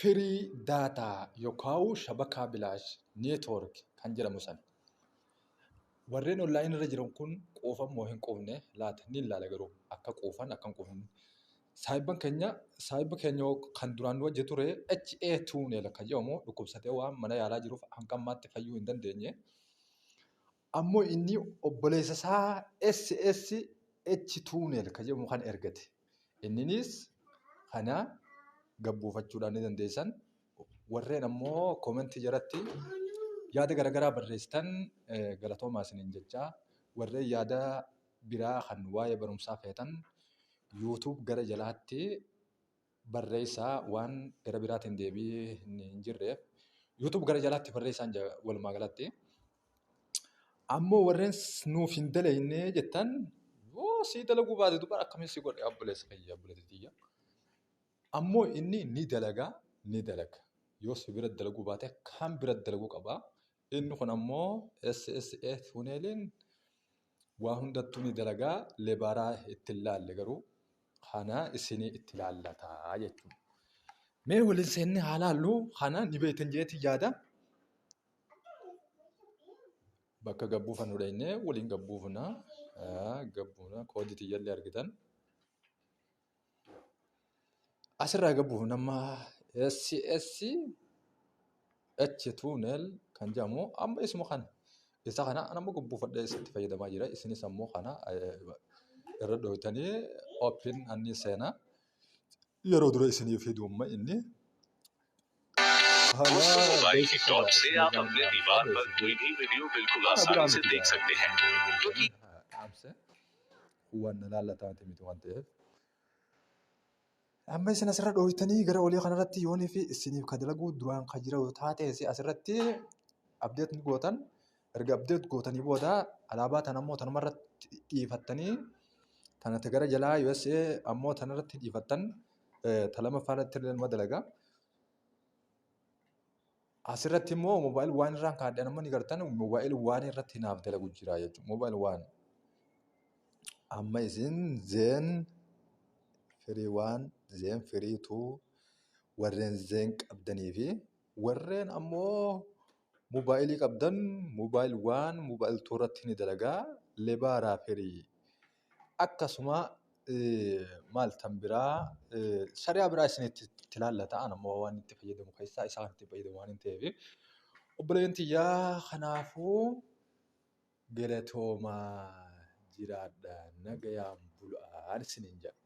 Free data yookaan shabakaa bilaash network kan jedhamu san. Warreen online irra jiran kun quufan moo hin quufne laata ni ilaala garuu akka quufan akka hin quufne. Saayibban keenya saayiba keenya kan duraan nu wajji ture HA tunnel kan jedhamu dhukkubsatee waan mana yaalaa jiruuf hanga ammaatti fayyuu hin dandeenye. Ammoo inni obboleessa isaa SSH tunnel kan jedhamu kan ergate. Inninis kana gabbuufachuudhaan ni dandeessan. Warreen ammoo koomentii jalatti yaada garaagaraa barreessitan galatoomaa isiniin jechaa warreen yaada biraa kan waa'ee barumsaa feetan YouTube gara jalaatti barreessaa waan gara biraatiin deebii hin jirreef YouTube gara jalaatti barreessaan walumaa galatti. Ammoo warreen nuuf hin dalagne jettan yoo sii dalaguu baate dubara akkamiin si godhe obboleessa kiyya obboleettii tiyya. Ammoo inni ni dalaga ni dalaga. Yoo si bira dalaguu baate kan bira dalaguu qaba. Inni kun ammoo SSA tuneeliin waa hundattuu ni dalagaa lebaaraa itti hin laalle garuu kana isinii itti laallataa jechuudha. Mee waliin seennee haa laallu kana ni beektan jeetii yaada. Bakka gabbuufannu dhaynee waliin gabbuufna. Gabbuufna koodii tiyyallee argitan. Asirraa gabbuufna amma SS H tunnel kan jedhamu amma isuma kana. Isa kana an amma gabbuufadhee isitti fayyadamaa jira. Isinis ammoo kana irra dhooytanii open anni seenaa. Yeroo dura isinii fidu amma inni. दोस्तों मोबाइल की टॉर्च से आप अपने दीवार पर कोई भी वीडियो बिल्कुल आसानी से देख सकते हैं क्योंकि Dhaamse waan na laallataati miti waan ta'eef. Amma isin asirra dhooytanii gara olii kanarratti yoonii fi isiniif ka dalaguu duraan ka jiru taate asirratti update ni gootan. Erga update gootanii booda alaabaa tana ammoo tanumarratti dhiifattanii tanatti gara jalaa USA ammoo tanarratti dhiifattan ta lamaffaa irratti illee numa dalaga. Asirratti immoo mobile one irraan kaadhe amma ni gartan mobile one irratti naaf dalagu jira jechuudha. Mobile one. Amma isin Zain Free one, Zain Free two warreen Zain qabdanii fi warreen ammoo mobaayilii qabdan mobile one, mobile two irratti ni dalagaa. Lebaaraa Free. Akkasuma maal tan biraa shari'aa biraa isinitti itti ilaallata. An ammoo waan itti fayyadamu keessaa isaa kan itti fayyadamu waan hin ta'eef. Obboleeyyan tiyyaa kanaafuu galatoomaa jiraadha nagayaan bulaa isiniin jedha.